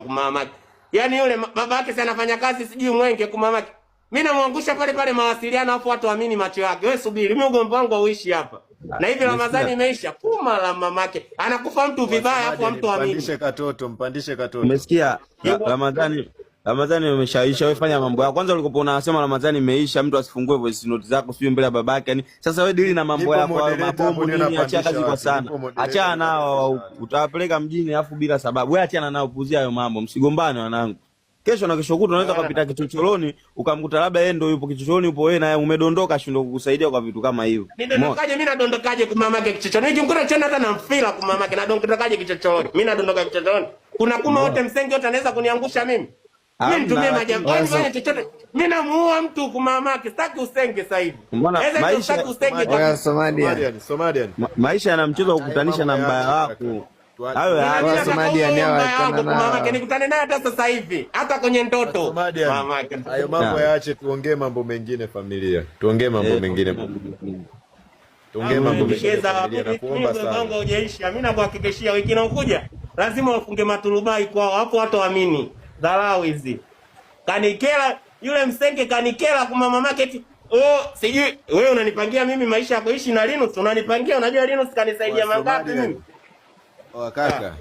Kumamake. Yaani yule baba yake si anafanya kazi sijui Mwenge kumamake. Mimi namwangusha pale pale mawasiliano afu watu waamini macho yake. Wewe subiri, mimi ugomvi wangu hauishi hapa. Na hivi Ramadhani imeisha, kuma la mamake. Anakufa mtu vibaya afu mtu amini. Mpandishe katoto, mpandishe katoto. Umesikia Ramadhani, Ramadhani umeshaisha, wewe fanya mambo yako. Kwanza ulikopo unasema Ramadhani imeisha, mtu asifungue voice note zako sio mbele ya babake. Yani sasa wewe dili na mambo yako hayo mabomu nini, achia kazi kwa sana. Achana nao, utawapeleka mjini afu bila sababu. Wewe achana nao, puzia hayo mambo. Msigombane wanangu. Kesho na kesho kutwa unaweza kupita kichochoroni ukamkuta labda yeye ndio yupo kichochoroni, upo wewe na umedondoka, shindo kukusaidia kwa vitu kama hivyo. Nidondokaje? Mimi nadondokaje kwa mamake kichochoroni? Nikimkuta chana hata namfila kwa mamake, nadondokaje kichochoroni? Mimi nadondoka kichochoroni. Kuna kuma wote msengi wote anaweza kuniangusha mimi. Mimi nitumie maji fanya chochote. Mimi namuua mtu kwa mamake, sitaki usenge sasa hivi. Mbona maisha usenge. Somalian, Somalian. Maisha yana mchezo wa kukutanisha na mbaya wako. Hayo mamake nikutane naye hata sasa hivi, hata kwenye ndoto. Mamake. Hayo mambo yaache, tuongee mambo mengine familia. Tuongee mambo mengine. Tuongee mambo mengine familia, nakuomba sana. Mpango hujaisha. Mimi nakuhakikishia wiki inayokuja lazima wafunge maturubai kwao, hapo watu waamini. Dharau hizi. Kanikela yule msenge kanikela kwa mama yake eti oh, sijui wewe unanipangia mimi maisha ya kuishi na Linus, unanipangia unajua Linus kanisaidia mangapi mimi? Oh, kaka.